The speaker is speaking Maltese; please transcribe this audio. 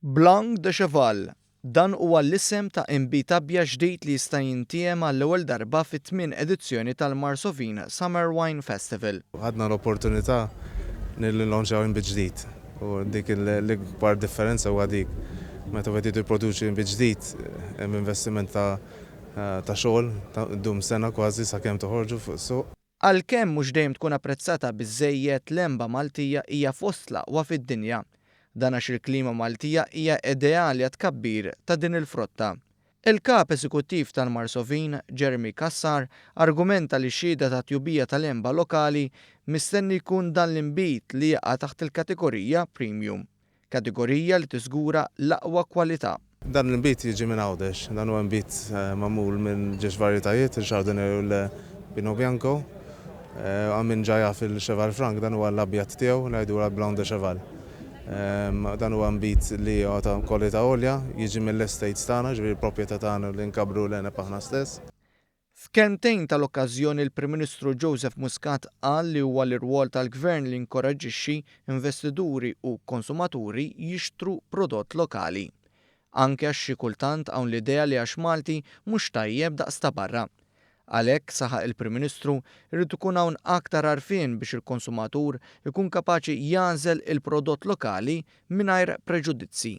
Blanc de Cheval, Dan huwa l-isem ta' inbid abjad ġdid li jista' jintiegħem għall-ewwel darba fit-tmien edizzjoni tal-Marsovin Summer Wine Festival. Ħadna l-opportunità li nlaunċjaw inbid ġdid u dik l-ikbar differenza huwa dik. Meta wieħed jridu jipproduċi inbid ġdid hemm investiment ta' ta' xogħol ddum sena kważi sakemm toħorġu fuq is-suq. Għalkemm mhux dejjem tkun apprezzata biżżejjed, l-għenba Maltija hija fost l-aqwa fid-dinja. Dan għax il-klima Maltija hija ideali għat-tkabbir ta' din il-frotta. Il-Kap Eżekuttiv tal-Marsovin, Jeremy Cassar, argumenta li xhieda tat-tjubija tal-għenba lokali mistenni jkun dan l-inbid li jaqa' taħt il-kategorija premium. Kategorija li tiżgura l-aqwa kwalità. Dan l-inbid jiġi minn Għawdex. Dan huwa inbid magħmul minn ġiex varjetajiet, il-Chardonnay u l-Pinot Bianco. Għal min ġa jaf il-Cheval Franc, dan huwa l-abjad tiegħu, ngħidulha Blanc de Cheval. Dan huwa nbid li huwa ta' kwalità għolja, jiġi mill-estates tagħna, ġifieri proprjetà tagħna li nkabbru l-għeneb aħna stess. F'kelmtejn tal-okkażjoni l-Prim Ministru Joseph Muscat qal li huwa l-irwol tal-Gvern li jinkoraġġixxi investituri u konsumaturi jixtru prodott lokali. Anke għax xi kultant hawn l-idea li għax Malti mhux tajjeb daqs ta' barra. Għalhekk, saħaq il-Prim Ministru, irid ikun hawn aktar għarfien biex il-konsumatur ikun kapaċi jagħżel il-prodott lokali mingħajr preġudizzji.